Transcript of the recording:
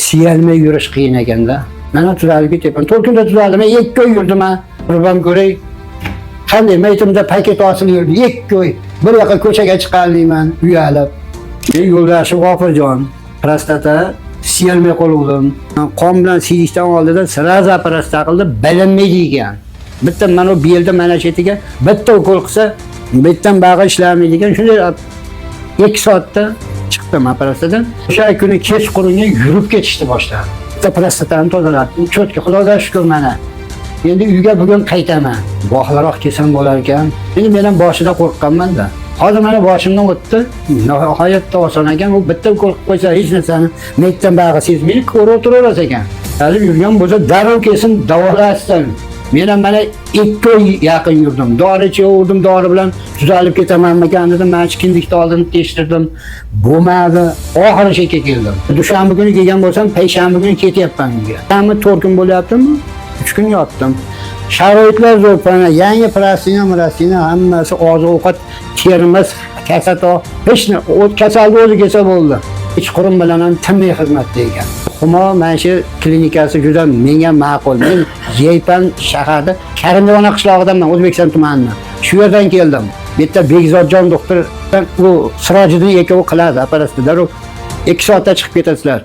Siyalmay yurish qiyin ekanda. Mana tuzalib ketyapman. 4 kunda tuzaldim. Men 2 oy yurdim ha. Qurbon ko'ray. Qanday maytimda paket osilib yurdi. 2 oy. Bir yoqqa ko'chaga chiqolmayman, uyalib. Yo'ldoshim G'ofurjon prostata siyalmay qoluvdim. Qon bilan siyishdan oldida сразу operatsiya qildi, bilinmaydi ekan. Bitta mana bu belda mana chetiga bitta ukol qilsa, bitdan bag'i ishlamaydi ekan. Shunday 2 soatda chiqdim operatsiyadan. O'sha kuni kechqurunga yurib ketishni boshladi. Bitta prostatani tozalatdim. Чётко, Xudoga shukur mana. Endi uyga bugun qaytaman. Bog'laroq kelsam bo'lar ekan. Endi men ham boshida qo'rqqanman-da. Hozir mana boshimdan o'tdi. Nihoyatda oson ekan. U bitta ukol qilib qo'ysa hech narsani metdan bag'i sezmaydi, ko'rib o'tiraverasiz ekan. Hali yurgan bo'lsa darrov kelsin, davolasin. Men ham mana 2 oy yaqin yurdim. Dori ichaverdim, dori bilan tuzalib ketamanmikan dedim. Mana shu kindikni oldin tekshirdim. Bo'lmadi. Oxiri shekka keldim. Dushanba kuni kelgan bo'lsam, payshanba kuni ketyapman uyga. Hamma 4 kun bo'lyaptimi? 3 kun yotdim. Sharoitlar zo'r, mana yangi prostina, mrastina hammasi oziq-ovqat, termiz, kasato, hech kasalni o'zi kelsa bo'ldi. Kechqurun bilan ham tinmay xizmatda ekan. Humo mana shu klinikasi juda menga ma'qul. Men Yeypan shaharda Karimdivona qishlog'idanman, O'zbekiston tumanidan. Shu yerdan keldim. Bu yerda Bekzodjon doktor, u Sirojiddin ikkovi qiladi operatsiya. Darrov 2 soatda chiqib ketasizlar.